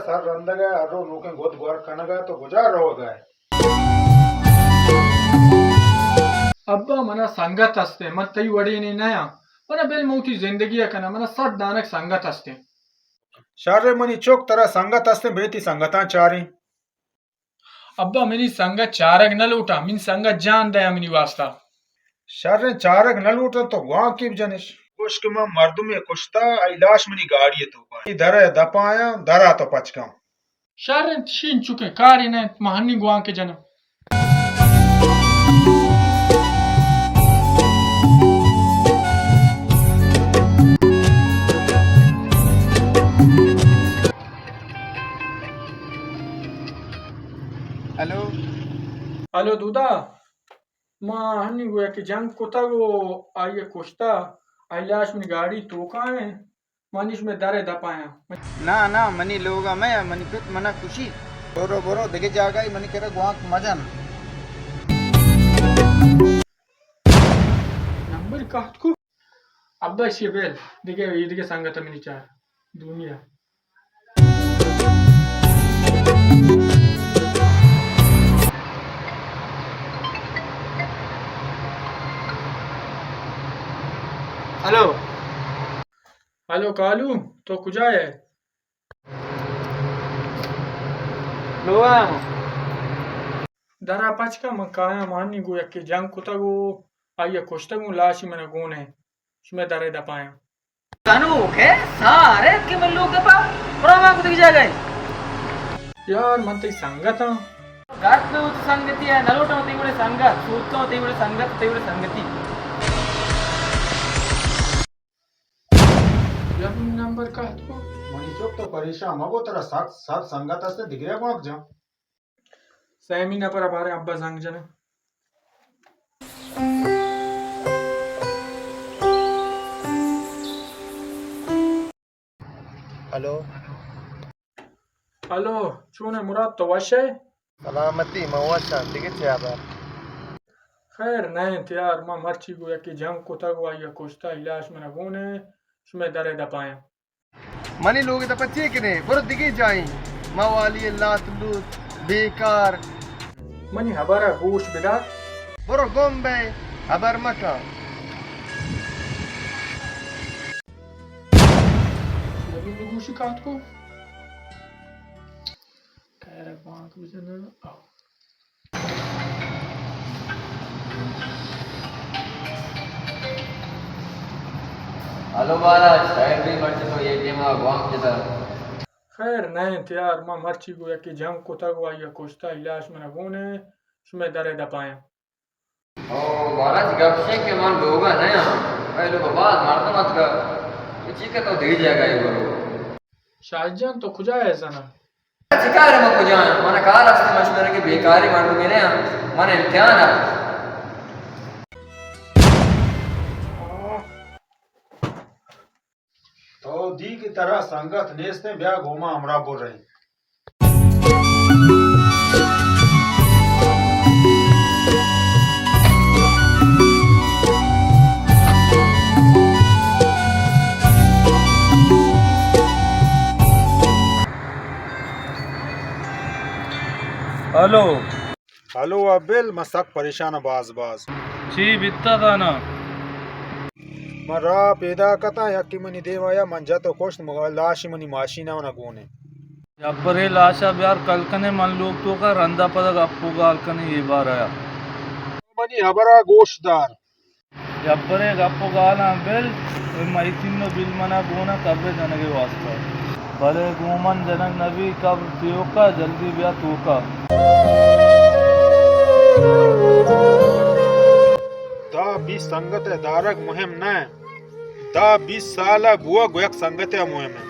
سر رندگ ءَ، ہر رو نوکیں گد گور کنگ ءَ، تو کجا روگ ءَ ئے؟ ابا، منا سنگت ہستیں، من تئی وڑینے نیاں، منا بل، من وتی زندگی ءَ کناں، منا سد دانک سنگت ہستیں۔ شر منی چک، ترا سنگت ہستیں، بے تئی سنگتاں چاریں۔ ابا، منی سنگت چارگ نہ لوٹاں، منی سنگت جان دیا منی واسطہ۔ شریں، چارگ نہ لوٹاں، تو گوانکے بجنش۔ گوش کہ من مردمے کشتا، آئی لاش منی گاڑی ءِ توکا ایں۔ در ءِ دپا آیاں، در ءَ تو پچ کن۔ شریں، شین چکے کارے نہ انت، من ہنی گوانکے جناں۔ ہلو۔ ہلو دودا، ما ہنی گویا کہ جنگ کتگ و آئی ءَ کشتہ، آئی لاش منی گاڑی توکا ایں، من شمئے در ءِ دپا آں۔ نا نا، منی لوگ ءَ مہ آ، منی پت منا کشی۔ برو برو، دگہ جاگہے منی کرا گوانک مجن۔ نمبر کہت کو۔ ابا، ایشی بیل، دگہ، اے دگہ سنگت منی چار۔ دنیا۔ ہلو۔ ہلو کالو، تو کجا ئے؟ لوگ ءَ آں۔ در ءَ پچ کن، من کایاں، مانی گوں یکے جنگ کتگ و آئی ءَ کشتگ و لاشی من گون ایں۔ شمئے در ءِ دپا آں۔ تنوکے سارے کہ من لوگ دپا برا ما کتگ جاگہ۔ یار، من تئی سنگت آں۔ گرد بہ وتی سنگتی ءَ، نہ لوٹاں تئی وڑیں سنگت، سوتاں تئی وڑیں سنگت، تئی وڑیں سنگتی۔ یا منی نمبر کہت کو۔ منی چک، تو پریشان مہ بو، ترا سک سد سنگت است، دگرے گوانک جاں۔ سیمی نفر ءَ باریں ابا زنگ جناں۔ ہلو۔ ہلو، چون ئے مراد، تو وش ئے؟ سلامتی، من وش آں، دگہ چے ہبر؟ خیر نہ انت یار، ما مرچی گوں یکے جنگ کتگ و آئی ءَ کشتہ، لاش من گون ایں، شمئے در ءِ دپا آں۔ منی لوگ ءِ دپا چے کن ئے؟ برو دگہ جاہے، موالی، لات لوت، بیکار۔ منی ہبر ءَ گوش بدار۔ برو گم بئے، ہبر مکن۔ نبی نگوشی کات کو۔ خیر، بانک بزناں۔ ہلو مہاراج، خیر بی؟ مرچی تو اے ٹیم ءَ گوانک جتا؟ خیر نہ انت یار، ما مرچی گوں یکے جنگ کتگ و آئی ءَ کشتہ، لاش من گون ایں، شمئے در ءِ دپا آں۔ او مہاراج، گپ شے کہ من لوگ ءَ نیاں، اے لوگ ءَ باز مردم اتکگ، چی کہ تو دگہ جاگہے برو۔ شاہد جان، تو کجا ئے زاناں؟ چی کار ئے، من کجا آں؟ من کار است، من شمئے رنگیں بیکاریں مردمے نیاں، من امتحان ءَ۔ تو دی کہ ترا سنگت نیست ایں، بیا گوں ما ہمراہ بریں۔ ہلو۔ ہلو ابل، من سک پریشان آں باز باز۔ چی بیتا زاناں؟ من راہ پیداک اتاں، یکے منی دیم ءَ آیا، من جت و کشت، مگہ لاشی منی ماشین ءَ من گون ایں۔ جبرے، لاش ءَ بیار کل کنیں، من لوگ توک ءَ، رند ءَ پدا گپ و گال کنیں اے بار ءَ۔ منی ہبر ءَ گوش دار۔ جبرے، گپ و گالاں بل، اے مئیتین و بل من ءَ گون ءَ قبر ءِ جنگ ءِ واستا۔ بلے گوں من جنگ نہ بی، قبر تیوک ءَ، جلدی بیا توک ءَ۔ داں بیست سنگت ءِ دارگ مہم نہ انت، داں بیست سال ءَ بوگ گوں یک سنگتے ءَ مہم انت۔